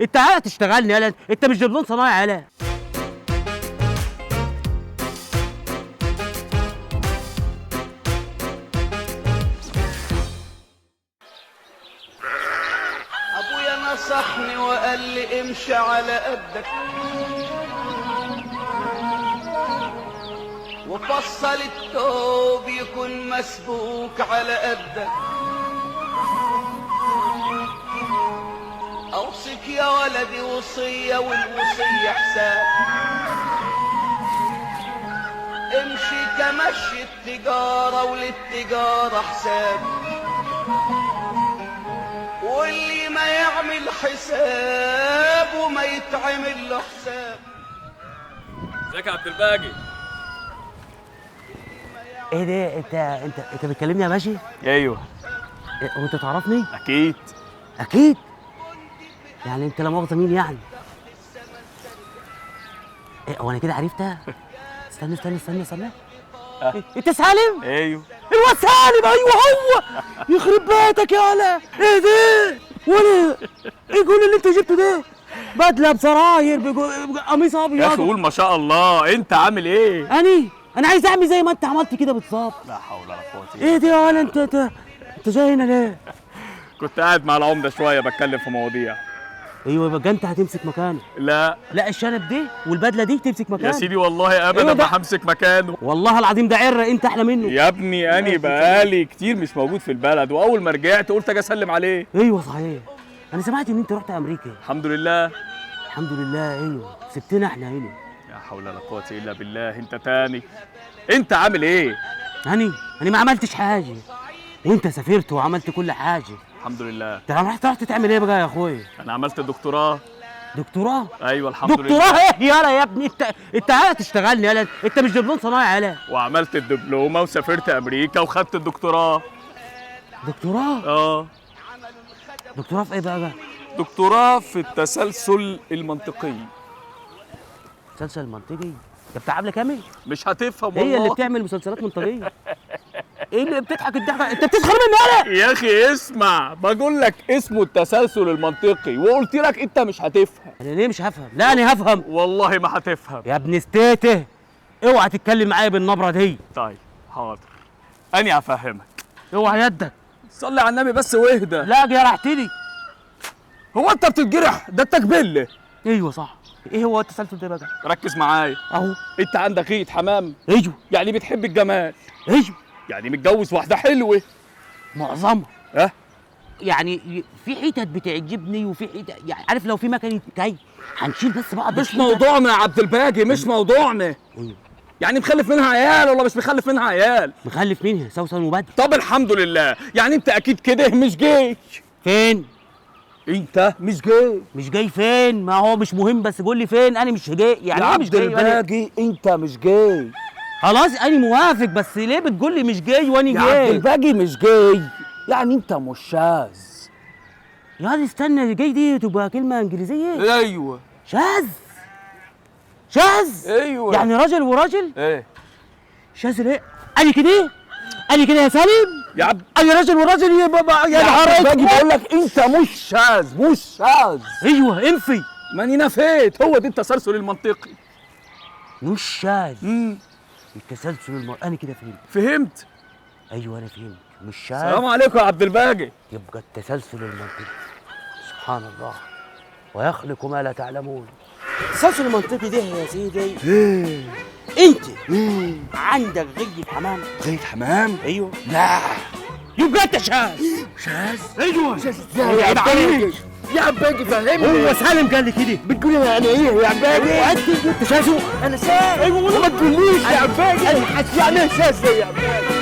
انت قاعد تشتغلني يالا، انت مش دبلون صنايعي يالا. ابويا نصحني وقال لي امشي على قدك، وفصل الثوب يكون مسبوك على قدك. اوصيك يا ولدي وصية، والوصية حساب. امشي كمشي التجارة، وللتجارة حساب. واللي ما يعمل حساب وما يتعمل له حساب. ازيك يا عبد الباقي؟ ايه ده؟ انت بتكلمني يا باشا؟ ايوه. إيه، وانت تعرفني؟ اكيد اكيد. يعني انت لا مؤاخذة مين يعني؟ ايه هو انا كده عرفتها؟ استنى استنى استنى استنى. إيه، انت سالم؟ ايوه الواد سالم. ايوه هو. يخرب بيتك يا هلا. ايه ده؟ وانا ايه كل اللي انت جبته ده؟ بدله بسراير بقميص ابيض. يا اخي قول ما شاء الله. انت عامل ايه؟ انا عايز اعمل زي ما انت عملت كده بالظبط. لا حول ولا قوة الا ايه ده يا هلا؟ انت جاي هنا ليه؟ كنت قاعد مع العمدة شوية بتكلم في مواضيع. ايوه يبقى انت هتمسك مكانه. لا لا، الشنب دي والبدله دي تمسك مكانه يا سيدي والله ابدا. أيوة ما همسك مكانه والله العظيم، ده عره انت احلى منه يا ابني. انا بقالي كتير مش موجود في البلد، واول ما رجعت قلت اجي اسلم عليه. ايوه صحيح، انا سمعت ان انت رحت امريكا. الحمد لله الحمد لله. ايوه سبتنا احنا هنا. يا حول ولا قوة الا بالله. انت تاني، انت عامل ايه؟ انا ما عملتش حاجة، وانت سافرت وعملت كل حاجة. الحمد لله. انت رحت تعمل ايه بقى يا اخويا؟ انا عملت دكتوراه. دكتوراه؟ ايوه الحمد لله. دكتوراه ايه يالا يا ابني؟ انت قاعد تشتغلني يالا، انت مش دبلوم صنايعي يالا. وعملت الدبلومه وسافرت امريكا وخدت الدكتوراه. دكتوراه؟ اه. دكتوراه في ايه بقى؟ دكتوراه في التسلسل المنطقي. تسلسل منطقي؟ انت بتاع عبله كامل؟ مش هتفهم والله. هي اللي بتعمل مسلسلات منطقية. ايه اللي بتضحك الضحكة؟ انت بتسخر مني انا؟ يا اخي اسمع، بقول لك اسمه التسلسل المنطقي، وقلت لك انت مش هتفهم. انا ليه مش هفهم؟ لا انا هفهم والله ما هتفهم يا ابن ستيته. اوعى تتكلم معايا بالنبره دي. طيب حاضر، انا هفهمك. اوعى يدك. صلي على النبي بس واهدى. لا جرحتني. هو انت بتتجرح؟ ده انت كبله. ايوه صح. ايه هو التسلسل ده بقى؟ ركز معايا اهو. انت عندك غيط حمام. ايوه. يعني بتحب الجمال. ايوه. يعني متجوز واحدة حلوة معظمها. اه يعني في حتت بتعجبني وفي حتت، يعني عارف لو في مكنه كي هنشيل بس بعض. مش موضوعنا يا عبد الباقي، مش موضوعنا. ايوه. يعني مخلف منها عيال ولا مش مخلف منها عيال؟ مخلف منها سوسن وبدر. طب الحمد لله. يعني انت اكيد كده مش جاي. فين؟ انت مش جاي. مش جاي فين؟ ما هو مش مهم، بس قول لي فين. انا مش جاي. يعني يا ايه مش عبد جاي؟ الباقي انت مش جاي. خلاص انا موافق، بس ليه بتقول لي مش جاي وانا يا عبد جاي؟ الباقي مش جاي يعني انت مش شاذ. يا استنى، جاي دي تبقى كلمة انجليزية؟ ايوه شاذ. شاذ؟ ايوه. يعني راجل وراجل؟ ايه شاذ ليه؟ انا كده؟ انا كده يا سالم؟ يا عبد، انا راجل وراجل يبقى يا نهار اسود. اسود. بقول لك انت مش شاذ، مش شاذ. ايوه انفي. ماني نفيت، هو ده التسلسل المنطقي. مش شاذ. التسلسل المنطقي. انا كده فهمت. فهمت؟ ايوه انا فهمت. مش شاذ. السلام عليكم يا عبد الباقي. يبقى التسلسل المنطقي. سبحان الله، ويخلق ما لا تعلمون. التسلسل المنطقي ده يا سيدي. انت عندك غية حمام؟ غية حمام؟ ايوه. لا. يبقى انت شاذ. شاذ؟ ايوه. شاذ ازاي يا عباقي؟ يا عباقي فهمني. هو سالم قال لي كده. بتقول يعني ايه يا عباقي؟ انت شاذ؟ انا شاذ. ايوه والله. ما تقوليش يا عباقي. يعني ايه شاذ يا عباقي؟